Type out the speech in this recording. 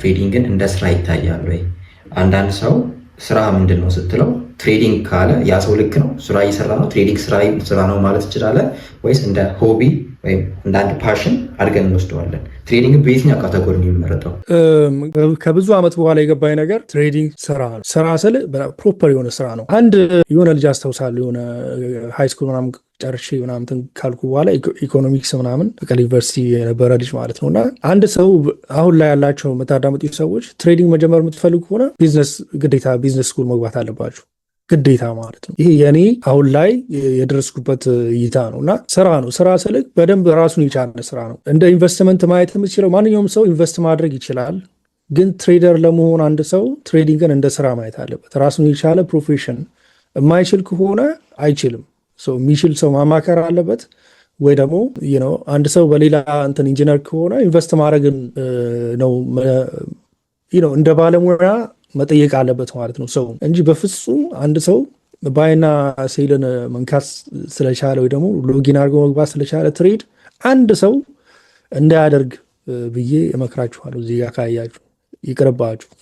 Trading ን እንደ ስራ ይታያል ወይ? አንዳንድ ሰው ስራ ምንድን ነው ስትለው trading ካለ ያ ሰው ልክ ነው፣ ስራ እየሰራ ነው፣ trading ስራ ነው ማለት እንችላለን ወይስ እንደ hobby ወይም እንደ አንድ passion አድርገን እንወስደዋለን? Trading በየትኛው category ነው የሚመረጠው? ከብዙ ዓመት በኋላ የገባኝ ነገር trading ስራ ነው። ስራ ስል proper የሆነ ስራ ነው። አንድ የሆነ ልጅ አስታውሳለሁ፣ የሆነ high school ምናምን ጨርሼ ምናምን ካልኩ በኋላ ኢኮኖሚክስ ምናምን መቀሌ ዩኒቨርሲቲ የነበረ ልጅ ማለት ነው። እና አንድ ሰው፣ አሁን ላይ ያላቸው የምታዳምጡ ሰዎች፣ trading መጀመር የምትፈልጉ ከሆነ ቢዝነስ ግዴታ business school መግባት አለባችሁ፣ ግዴታ ማለት ነው። ይሄ የኔ አሁን ላይ የደረስኩበት እይታ ነው። እና ስራ ነው። ስራ ስልክ በደንብ ራሱን የቻለ ስራ ነው። እንደ ኢንቨስትመንት ማየት የምችለው፣ ማንኛውም ሰው invest ማድረግ ይችላል። ግን trader ለመሆን አንድ ሰው trading ን እንደ ስራ ማየት አለበት። ራሱን የቻለ profession። የማይችል ከሆነ አይችልም። የሚችል ሰው ማማከር አለበት ወይ ደግሞ አንድ ሰው በሌላ እንትን ኢንጂነር ከሆነ invest ማድረግን ነው እንደ ባለሙያ መጠየቅ አለበት ማለት ነው ሰው እንጂ በፍጹም አንድ ሰው buy ና sell ን መንካት ስለቻለ ወይ ደግሞ login አድርጎ መግባት ስለቻለ trade አንድ ሰው እንዳያደርግ ብዬ እመክራችኋለሁ። እዚህ ጋር ካያችሁ ይቅርባችሁ።